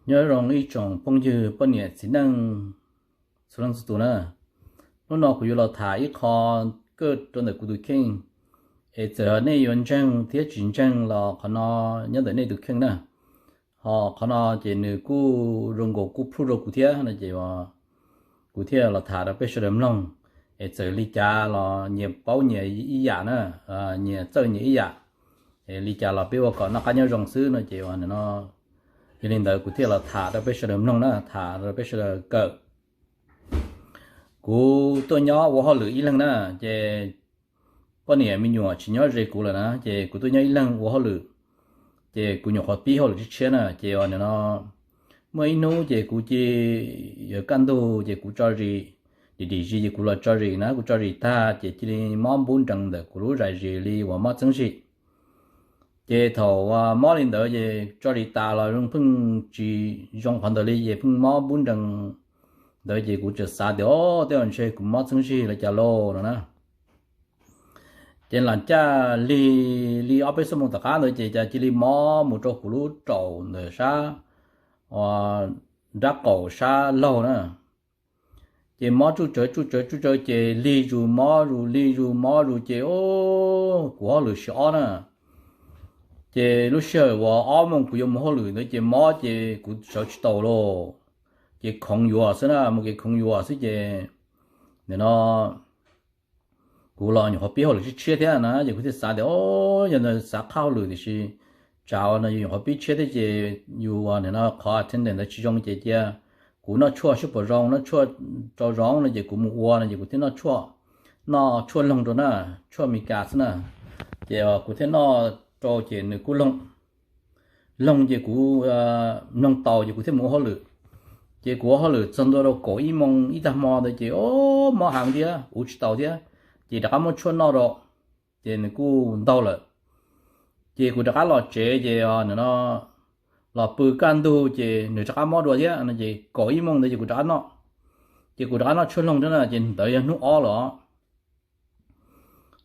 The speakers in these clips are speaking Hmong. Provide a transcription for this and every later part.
Nyob zoo ib tsoom phooj ywg poj niam txiv neej txhua leej txhua tus na. Hnub no kuv yuav los tham ib qho kawj rau ntawm kuv tus kheej, es txawm nej yuav ntseeg thiab tsis ntseeg los qhov no nyob ntawm nej tus kheej na. Ho qhov no ces nws kuj zoo nkaus kuj plhuj rau kuv thiab no ces kuv thiaj los tham rau peb sawv daws mloog. Es txawm li cas los nyias paub nyias ib yam na, nyias txawj nyias ib yam. Es li cas los peb ua kom noj qab nyob zoo xwb no ces no, yog li ntawd kuv thiaj los tham rau peb sawv daws mloog na, tham rau peb sawv daws kawm. Kuv tuaj nyob ua hauj lwm ib leeg na, ces poj niam me nyuam tsis nyob ze kuv lawm na, ces kuv tuaj nyob ib leeg ua hauj lwm. Ces kuv nyuam qhuav pib hauj lwm tshiab tshiab na, ces no muaj ib hnub ces kuv cia li yuav kaj ntug ces kuv tso zis, dim dim zis ces kuv los tso zis na, kuv tso zis tag ces cia li mob npub nrees ntawm kuv lub zais zis li uas mob txeeb zig. Ces thaum mob li ntawd ces tso zis tas los zoo pheej tsis zoo qhov ntawd li ces pheej mob npub nrees ntawd ces kuv txawm xav tias o, tej zaum ntshe kuv mob txeeb zig los cas lauj no na. Ces lam caj lig li ob peb xuab moos tom qab ntawd ces cas cia li mob mus rau kuv lub raum ntawm sab nrab qaum sab laug na. Ces mob tsuj tsawv tsuj tsawv tsuj tsawv ces lig zus mob zus lig zus mob zus ces o, kuv hauj lwm shift ob na. Ces lub sij hawm uas ob moos kuv yuav mus hauj lwm ntawd ces mob ces kuv sawv tsis taus lauj. Ces khoov yuav xwb na, mus kev khoov yuav xwb ces nim no kuv los nyuam qhuav pib hauj lwm tshiab tshiab thiab na, ces kuv thiaj xav tias o, yog ntawd xav qhab hauj lwm tiam sis tsam uas no yus nyuam qhuav pib tshiab thiab ces yus nim no qhov attendance ntawd tsis zoo ces cia kuv noj tshuaj seb puas zoo, noj tshuaj rau zoo no ces kuv mus ua no ces kuv thiaj noj tshuaj, noj tshuaj loog rau na, tshuaj Amelikas xwb na. Ces kuv thiaj noj rau ces nws kuj loog, loog ces kuv mloog tau ces kuv thiaj mus ua hauj lwm. Ces kuv ua hauj lwm txog ntua rau kaum ib moos ib tag hmo ntawd ces o, mob heev thiab ua tsis taus thiab, ces rov qab muab tshuaj noj rau, ces nws kuj ntaug lawm. Ces kuv rov qab los tsev ces nim no los pw kaj ntug ces nws rov qab mob dua thiab no ces kaum ib moos ntawd ces kuv rov qab noj. Ces kuv rov qab noj tshuaj loog thiab na, ces ntawd yog hnub ob lawm os.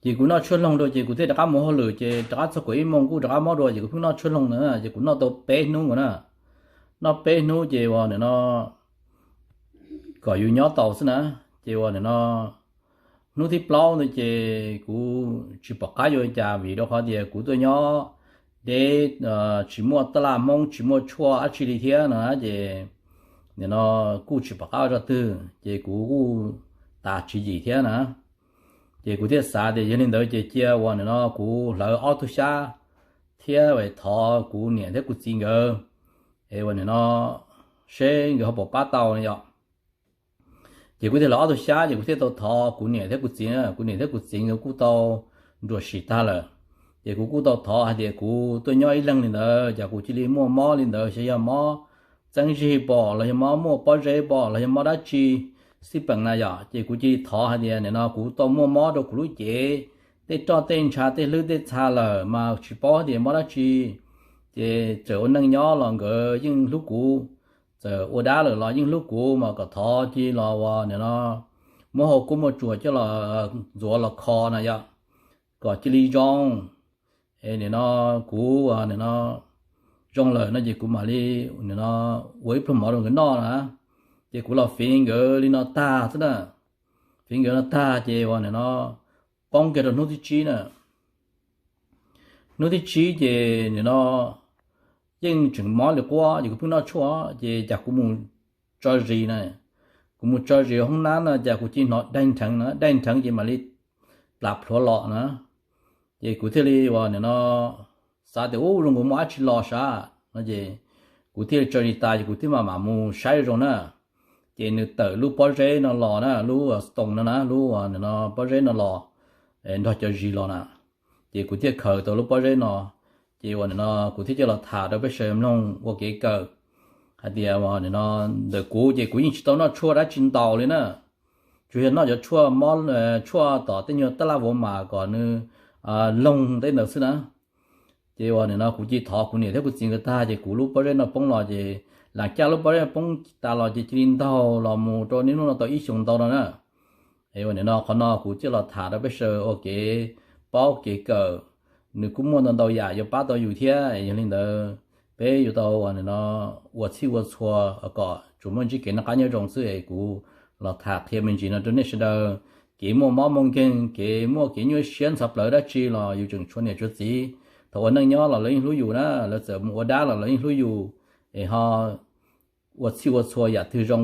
Ces kuv noj tshuaj loog rau ces kuv thiaj rov qab mus hauj lwm ces rov qab txog kaum ib moos kuj rov qab mob dua ces kuv pheej noj tshuaj loog na, ces kuv noj tau peb hnub na. Noj peb hnub ces uas nim no kom yus nyob tau xwb na. Ces uas nim no hnub thib plaub ntawd ces kuv tsis pom qab yuav cas vim rau qhov tias kuv tuaj nyob deb, tsis muaj tab laj Hmoob tsis muaj tshuaj dab tsi li thiab no ces nim no kuj tsis pom qab ua zaj twg ces kuv kuj tas tswv yim thiab na. Ces kuv thiaj xav tias yog li ntawd ces cia uas nim no kuv hlawv ob tug xyab thiab thov kuv niam thiab kuv txiv nkawd es uas nim no seb nkawd ho puas pab tau no yom. Ces kuv thiaj hlawv ob tug xyab ces kuv thiaj tau thov kuv niam thiab kuv txiv, kuv niam thiab kuv txiv nkawd kuj tau nruam sim tag lawm. Ces kuv kuj tau thov hais tias kuv tuaj nyob ib leeg li ntawd cas kuv cia li muaj mob li ntawd, xyov yog mob txeeb zig pom los yog mob muaj pob zeb pom los yog mob dab tsi xij peem na yom. Ces kuv cia li thov hais tias nim no kuv tau muaj mob rau kuv lub cev, tej roj tej ntsha tej hlwb tej txha lawm mas tsis paub tias mob dab tsi. Ces txawm ua neej nyob los nkawd yeej hlub kuv, txawm ua dab lawm los yeej hlub kuv mas kom thov cia li los uas nim no muab hau kuab muaj tsuas coj los ntxuav los kho na yom, kom cia li zoo. Es nim no kuv nim no zoo lawm no ces kuv mam li nim no ua ib pluag mov rau nkawd noj na. Ces kuv los fiv nkawd li no tag xwb na, fiv nkawd no tag ces uas nim no poob kiag rau hnub thib tsib na. Hnub thib tsib ces nim no yeej tseem mob li quab ces kuv pheej noj tshuaj ces cas kuv mus tso zis na, kuv mus tso zis hoob nab no cas kuv cia li hnov daig nrheev na, daig nrheev ces mam li plam plhuav los na. Ces kuv thiaj li uas nim no xav tias ub, zoo nkaus muaj dab tsi los sav no ces kuv thiaj li tso zis tas ces kuv thiaj mam mam mus saib zoo na. Ces nws tawm lub pob zeb no los na, lub stone no na, lub nim no pob zeb no los nrog cov zis los na. Ces kuv thiaj khaws tau lub pob zeb no. Ces uas nim no kuv thiaj coj los tham rau peb sawv daws mloog ua kev kawm hais tias nim no ntawm kuv ces kuv yeej tsis tau noj tshuaj dab tsi ntau li na, tsuas yog noj cov tshuaj mob, tshuaj tom tej nyuag tab laj vov mas kom nws loog tej ntawd xwb na. Ces uas nim no kuv cia li thov kuv niam thiab kuv txiv nkawd tag ces kuv lub pob zeb no poob los ces lam caj lub pob zeb poob tas los ces cia li ntaug los mus rau niaj hnub no tau ib xyoos ntau no na. Es uas nim no qhov no kuv coj los tham rau peb sawv daws ua kev paub kev kawm, nws kuj muaj ntau ntau yam yuav pab tau yus thiab. Yog li ntawd peb yuav tau ua txhij ua txhua kom tsuas muaj ntsib kev noj qab nyob zoo xwb es kuv los tham qhia me ntsis no rau nej sawv daws. Kev muaj mob muaj nkeeg, kev muaj kev nyuaj siab ntxhov plawv dab tsi los yus tseem tshuav niam tshuav txiv. Thaum ua neej nyob los lawv yeej hlub yus na, lawv txawm mus ua dab los lawv yeej hlub yus. Es ho ua txhij ua txhua yam twg zoo